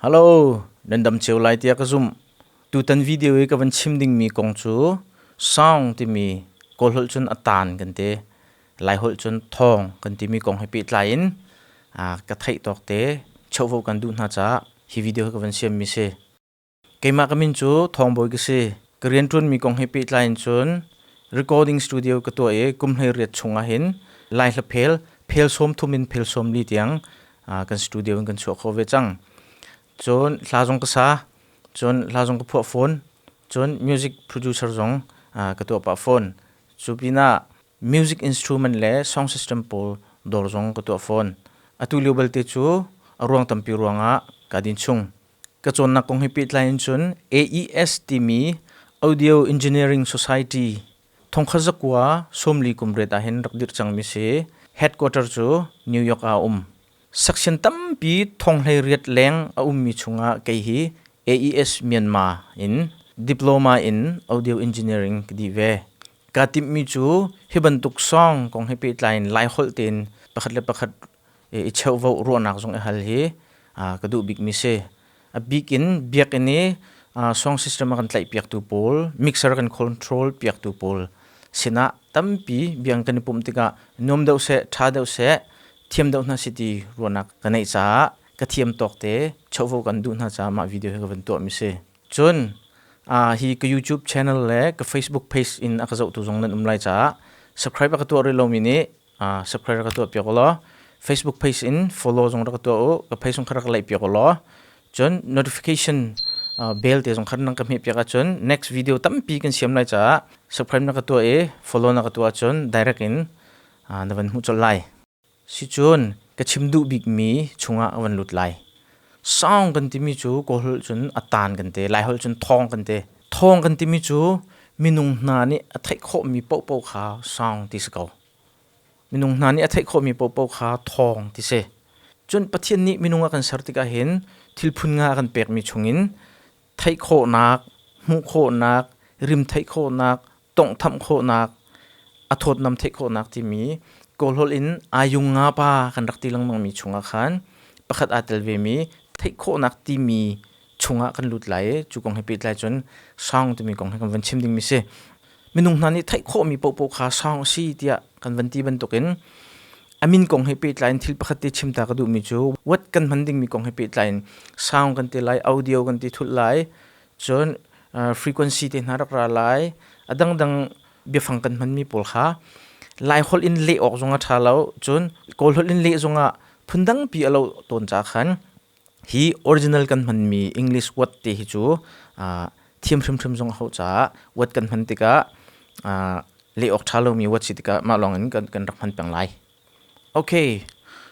Hello, nan dam cio lai tiah ka zumh. Tutan video i ka van chim dingmi kong cu sound timi Kawl holh cun a taan kan ti. Lai holh cun thawng kan timi kong he pehtlai in ka theih tawk te cheuhvo kan duh hna caah hi video hi ka van siammi si. Keimah ka min cu Thawng Bawi ka si. Ka rianṭuanmi kong he pehtlai in cun recording studio ka tuah i kum 18 chung ahhin Lai hlaphel phel 30 in phel 40 tiang kan studio in kan chuah khawh ve cang. Cun hla zong ka sa, cun hla zong ka phuah fawn, cun music producer zong ka tuah pah fawn. Cu pinah music instrument le song system pawl dawr zong ka tuah fawn. Atu lio belte cu a ruang tampi ruangah kaa din chung. Ka cawnnak kong he pehtlai in cun AES timi Audio Engineering Society thongkhat zakua 40 kum ret ah hin rak dirh cangmi si. Headquarter cu New York ah a um. Section tampi thong 18 leng a ummi chungah kei hi AES Myanmar in Diploma in Audio Engineering ka dih ve. Kaa timhmi cu hi bantuk song kong he pehtlai in Laiholh tein pakhat le pakhat i cheuhvo ruahnak zong i hal hi ka duh bikmi si. A bik in biakinn i song system a kan tlaihpiaktu pawl, mixer kan control piaktu pawl sinah tampi biang kan i pumh tikah nuam deuh seh, ṭha deuh seh, thiam deuh hna si ti ruahnak ka neih caah ka thiam tawk te cheuhvo kan duh hna caah mah video hi ka van tuahmi si. Cun hi ka YouTube channel le ka Facebook page in a ka zohtu zong nan um lai caah subscribe a ka tuah rih lomi nih subscribe rak ka tuah piak ulaw Facebook page in follow zong rak ka tuah u, ka page zong kha rak ka like piak ulaw cun notification bell te zong kha nan ka hmeh piak ahcun next video tampi kan siam lai caah subscribe na ka tuah i follow na ka tuah ahcun direct in na van hmuh colh lai. Sicun ka chim duh bikmi chungah ka van lut lai. Sound kan timi cu Kawl holh cun a taan kan ti, Lai holh cun thawng kan ti. Thawng kan timi cu minung hna nih a theih khawhmi paohpaoh kha sound ti si ko. Minung hna nih a theih khawhmi paohpaoh kha thawng ti si. Cun Pathian nih minung a kan ser tikah hin thil phun nga a kan pekmi chungin theih khawhnak, hmuh khawhnak, rim theih khawhnak, tonghtham khawhnak, a thawtnam theih khawhnak timi Kawl holh in ayung nga pa kan rak ti lengmangmi chungah khan pakhat aa tel vemi theih khawhnak timi chungah kan lut lai i cu kong he pehtlai cun sound timi kong he kan van chim dingmi si. Minung hna nih theih khawhmi paohpaoh kha sound a si tiah kan van ti bantukin a min kong he pehtlai in thil pakhat te chim ta ka duhmi cu what kan hman dingmi kong he pehtlai in sound kan ti lai, audio kan ti thulh lai, cun frequency te hna rak ra lai, a dangdang biafang kan hmanmi pawl kha Lai holh in leh awk zong a ṭha lo, cun Kawl holh in leh zongah phundang pi a lo tawn ca khan hi original kan hmanmi English word te hi cu thiam hrimhrim zong a hauh caah word kan hman tikah leh awk ṭha lomi word si tikah mah lawng in kan rak hman peng lai. Okay,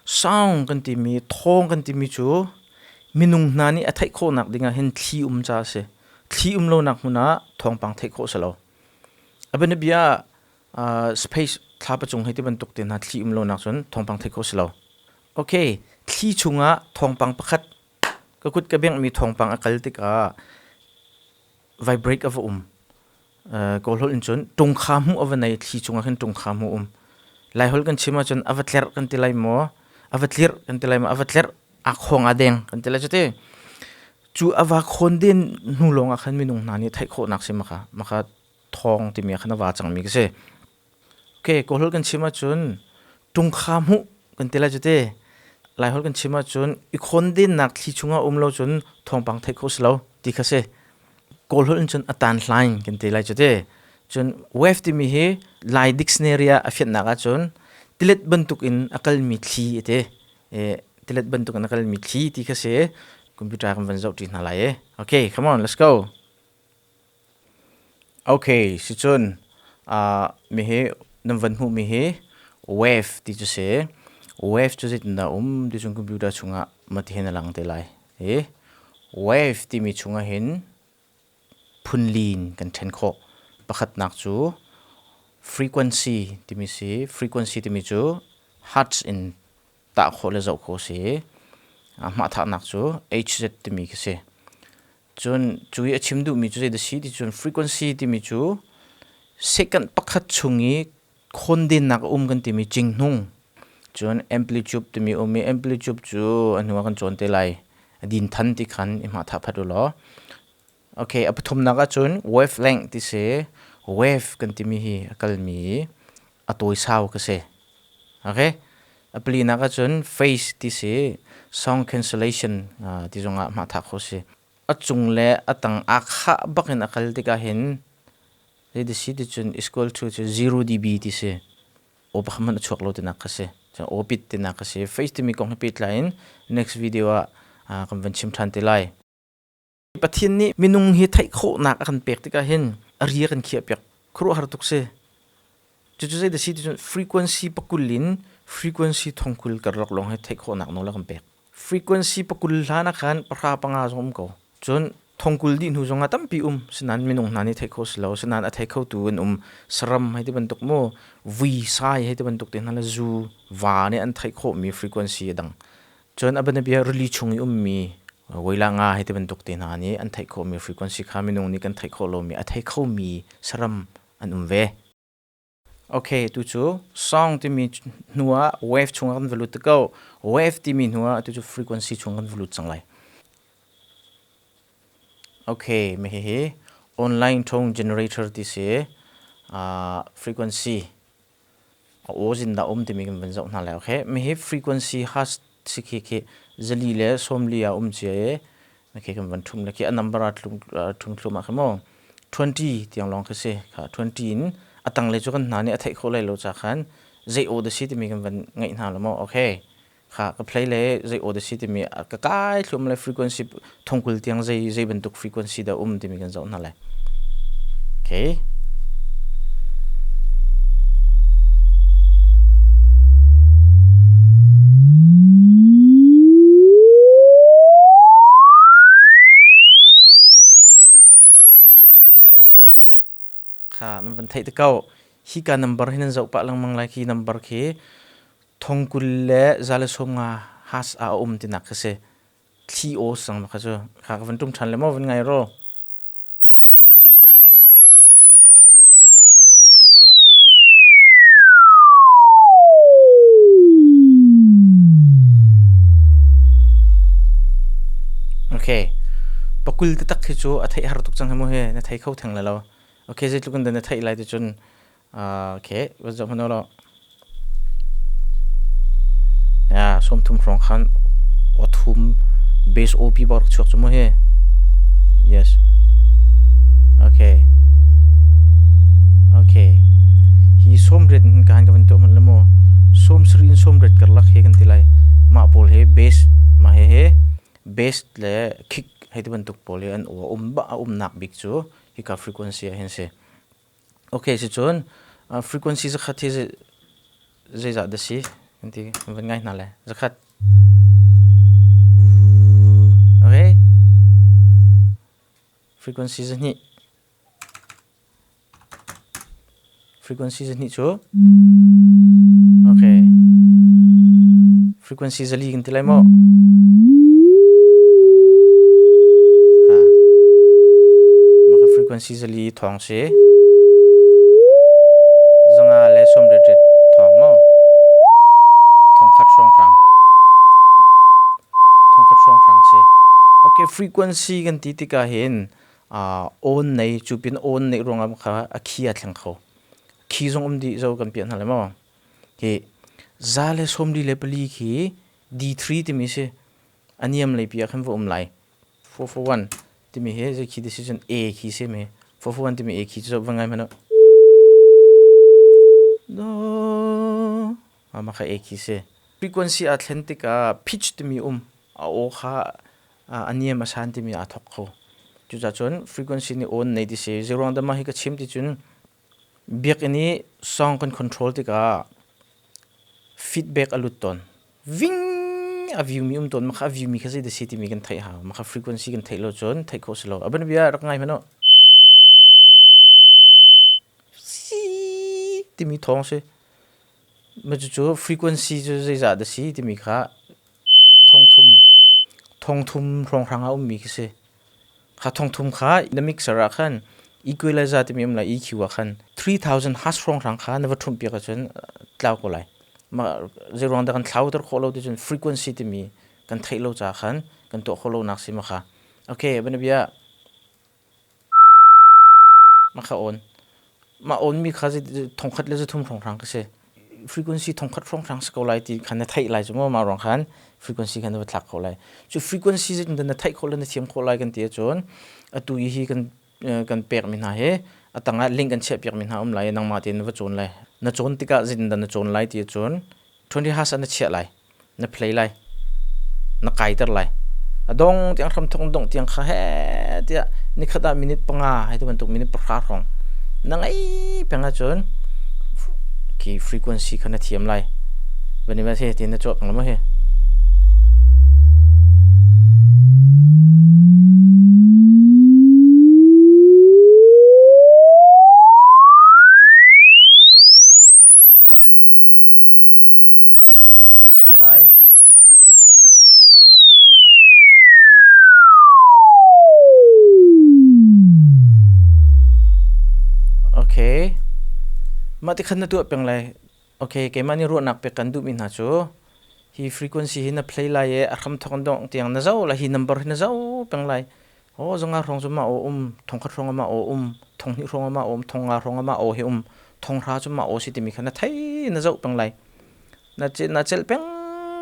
sound kan timi, thawng kan timi cu minung hna nih a theih khawhnak dingah hin thli um ca a si. Thli um lonak hmun ah thawngpang theih khawh a si lo. A bianabia ah space thlapa cung hei ti bantuk te hna thli um lonak cun thawngpang theih khawh a si lo. Okay, thli chungah thawngpang pakhat ka kut ka benghmi thawngpang a kal tikah vibrate a va um. Kawl holh in cun tungkha hmuh a va nei, thli chungah khin tungkha hmuh um. Lai holh kan chim ahcun a va tlerh kan ti lai maw, a va tlirh kan ti lai maw, a va tlerh, aa khawng aa deng kan ti lai cu ti. Cu a va khawn den hnu lawng ah khan minung hna nih theih khawhnak si maka, maka thawng timi ah khan a va cangmi ka si. Okay, Kawl holh kan chim ahcun tungkha hmuh kan ti lai cu ti. Lai holh kan chim ahcun i khawndennak thli chungah um lo cun thawngpang theih khawh si lo ti kha si. Kawl holh in cun a tan hlaing kan ti lai cu ti. Cun wave timi hi Lai dictionary ah a fianhnak ahcun tilet bantuk in a kalmi thli a ti. Tilet bantuk in a kalmi thli ti kha si. Computer kan van zoh ṭi hna lai e. Okay, come on, let's go. Okay, sicun mihi nan van hmuhmi hi wave ti cu si. Wave cu zeitindah a um ti cun computer chungah mati hin a lang te lai. Hi wave timi chungah hin phunli in kan ṭhen khawh. Pakhatnak cu frequency timi si. Frequency timi cu hertz in tah khawh le zoh khawh a si. Hmathahnak cu HZ timi khi si. Cun cu i a chim duhmi cu zeidah si ti cun frequency timi cu second pakhat chung i khawndennak a um kan timi cinghnung. Cun amplitude timi um i amplitude cu a hnu ah kan cawn te lai. Din than ti khan i hma tha phat u law. Okay, a pathumnak ahcun wavelength ti si. Wave kan timi hi a kalmi a tawisau ka si. Okay? A palinak ahcun phase ti si. Sound cancellation ti zongah hma tha kho si. A cung le a tang aa khah bakin a kal tikah hin zei si ti cun is equal to cu 0 dB ti si. Aw pakhat hmanh a chuak lo tinak kha si. Cun aw pit tinak kha si. Phase timi kong he pehtlai in next video ah kan van chim ṭhan te lai. Pathian nih minung hi theih khawhnak a kan pek tikah hin a ri a kan khiahpiak. Khuaruahhar tuk si. Cucu zei dah si ti cun frequency pakul in frequency thongkul karlak lawng hi theih khawhnak nawl a kan pek. Frequency pakul hlan ah khan pahra panga zong um ko. Cun thongkul dih hnu zongah tampi um. Sinain minung hna nih theih khawh si lo. Sinain a thei khotu an um. Saram hei ti bantuk mu, vui sai hei ti bantuk te hna le zu, va nih an theih khawhmi frequency a dang. Cun a bianabia rili chung i ummi voila nga hei ti bantuk te hna nih an theih khawhmi frequency kha minung nih kan theih khawh lomi a thei khomi saram an um ve. Okay, tu cu song timi hnu ah wave chung ah kan va lut te ko. Wave timi hnu ah tu cu frequency chung kan va lut cang lai. Okay, mi hihi online tone generator ti si. Frequency a aw zindah um timi kan van zoh hna lai okay mi hi frequency has si khi khi zali le sawmli ah um cia i okay kan van thum le khi a number a tlum thum thlum ah khin maw 20 tiang lawng khi si kha 20 in a tang le cu kan hna nih a theih khawh lai lo ca khan zei aw da si timi kan van ngaih hna lo maw okay kha ka play le zei aw da si timi ka kai thlum le frequency thongkul tiang zei zei bantuk frequency dah um timi kan zoh hna lai okay Kha nan van theih te ko. Hi ka number hi nan zoh pah lengmang lai khi number khi thongkul le 150 has ah a um tinak khi si. Thli aw sang ma kha cu. Kha ka van tum ṭhan le maw van ngai ro. Okay. Pakul taktak khi cu a theih har tuk cang hi mu hi na thei kho theng le lo. Okay, zeitluk in dah na theih lai ti cun okay, va zoh hmanh law. Ya, 30 hrawng khan aw thum base OP bak rak chuak cu mu hi. Yes. Okay. Okay. Hi 80 in kan ka van tuah hmanh le mu. 70 in 80 karlak he kan ti lai. Mah pawl he base mah he he base le kick hei ti bantuk pawl hi an aw um ba a umnak bik cu hika frequency ah hin si. Okay, si cun frequency zakhat hi zeizah dah si kan ti van ngai hna le zakhat. Okay. Frequency zahnih. Frequency zahnih cu okay. Frequency zali kan ti lai maw? Ha. Maka frequency zali thawng si. 188 thawng maw? 1000 hrawnghrang. 1000 hrawnghrang si. Okay, frequency kan ti tikah hin on nei cu pin on neih ruangah kha a khi a thleng kho. Khi zong um dih zo kan piah hna le maw? Hi 144 khi D3 timi si. A niam lei pi ah khan va um lai. 441 timi hi zei khi decision A khi si mi. 441 timi A khi cu va ngai hmanh u. Do mah kha A khi si. Frequency aa thlen tikah pitch timi um. A aw kha a niam a san timi aa thawk kho. Cucaah cun frequency nih on nei ti si. Zeiruang dah mah hi ka chim ti cun Biakinn i song kan control tikah feedback a lut tawn. Ving a view mi um tawn. Mah kha a view mi kha zei dah si timi kan theih hau. Mah kha frequency kan theih lo cun theih khawh si lo. A bianabia rak ngai hmanh u. Si timi thawng si. Mah cucu frequency cu zeizah dah si timi kha thongthum thongthum hrawnghrang ah ummi khi si. Kha thongthum kha na mixer ah khan equalizer timi um lai EQ ah khan 3000 hertz hrawnghrang kha na va ṭhumh piak ahcun tlau ko lai. Mah zeiruang dah kan thlauter khawh lo ti cun frequency timi kan theih lo caah khan Kan tuah khawh lonak si ma kha. Okay, banabia ma kha on. Ma on mi kha thongkhat le zathum hrawnghrang ka si. Frequency thongkhat hrawnghrang si ko lai ti khan na theih lai cu maw ma ruang khan frequency khan na va thlak kho lai. Cu frequency zeitin na theih khawh le na thiam khawh lai kan ti ahcun atu i hi kan kan pek mi hna hi a tangah link kan chiah piak mi hna um lai nangmah tein na va cawn lai. Na cawn tikah zeitin na cawn lai ti ahcun 20 has ah na chiah lai. Na play lai. Na kaiter lai. A dong tiang hramthok dong tiang kha he tiah nikhat ah minute 5 hei ti bantuk minute 10 hrawng na ngei peng ahcun khi frequency kha na thiam lai. Bani ma he tin na chuah peng lo ma he. Dih hnu ah kan ṭum ṭhan lai. Okay. Mah ti khan na tuah peng lai. Okay, keimah nih ruahnak pek kan duhmi hna cu hi frequency hi na play lai i a hram thawk in dongh tiang na zoh lai, hi number hi na zoh peng lai. Aw zanga hrawng cu mah aw um, thongkhat hrawng ah mah aw um, thonghnih hrawng ah mah aw um, thongnga hrawng ah mah aw hi um, thonghra cu mah aw si timi kha na thei na zoh peng lai. Na na celh peng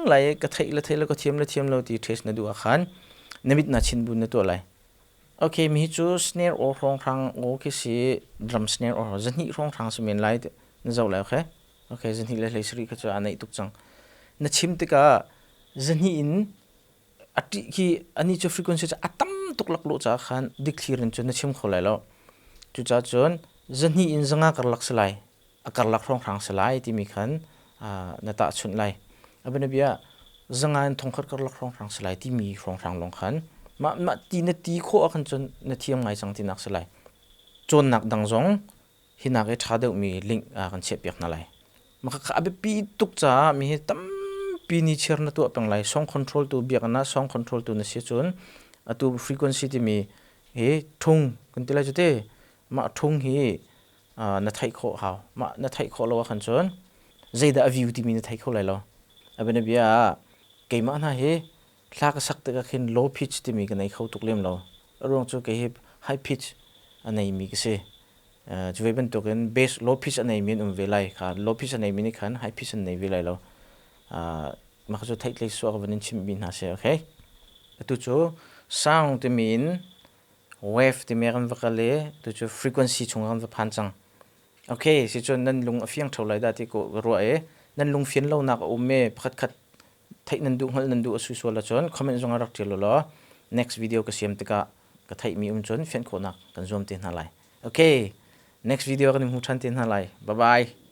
lai i ka theih le theih lo ka thiam le thiam lo ti test na duh ah khan na mit na chin bu na tuah lai. Okay, mi hi cu snare aw hrawng hrang aw khi si drum snare aw zahnih hrawng hrang si men lai na zoh lai okay? Okay, zahnih le hlei sarih kha cu aa naih tuk cang. Na chim tikah zahnih in a ṭih khi anih cu frequency cu a tam tuk laklawh caah khan dikthlir in cun na chim kho lai lo. Cucaah cun zahnih in zanga karlak si lai, a karlak hrawnghrang si lai timi khan na tahchunh lai. A bianabia zanga in thongkhat karlak hrawnghrang si lai timi hrawnghrang lawng khan mah mah ti na ti khawh ahkhan cun na thiam ngai cang tinak si lai. Cawnnak dang zong hinak i ṭha deuhmi link kan chiahpiak hna lai. Mah a biapi tuk caah mi hi tampi ni chiar na tuah peng lai. Song control tu biakinn ah song control tu na si cun atu frequency timi hi ṭhung kan ti lai cu te. Mah ṭhung hi na theih khawh hau. Mah na theih khawh lo ahkhan cun zeidah a view timi na thei kho lai lo. A bianabia ah keimah hna hi hla ka sak tikah khin low pitch timi ka nei kho tuk lem lo. A ruang cu kei hi high pitch a neimi ka si. Cu ve bantukin bass low pitch a neimi an um ve lai kha low pitch a neimi nih khan high pitch an nei ve lai lo. Mah cu theihtlei suak van in chimhmi hna si okay. Atu cu sound timi in wave timi kan va kal i tu cu frequency chung kan va phan cang. Okay, si cun nan lung a fiang ṭheo lai dah ti ko ka ruah i nan lung fian lonak a um i pakhat khat theih nan duh hngalh nan duh a su sual ahcun comment zong ah rak ṭial ulaw next video ka siam tikah ka theihmi um cun fianh khawhnak kan zuam te hna lai. Okay, next video kan in hmu ṭhan te hna lai. Bye bye.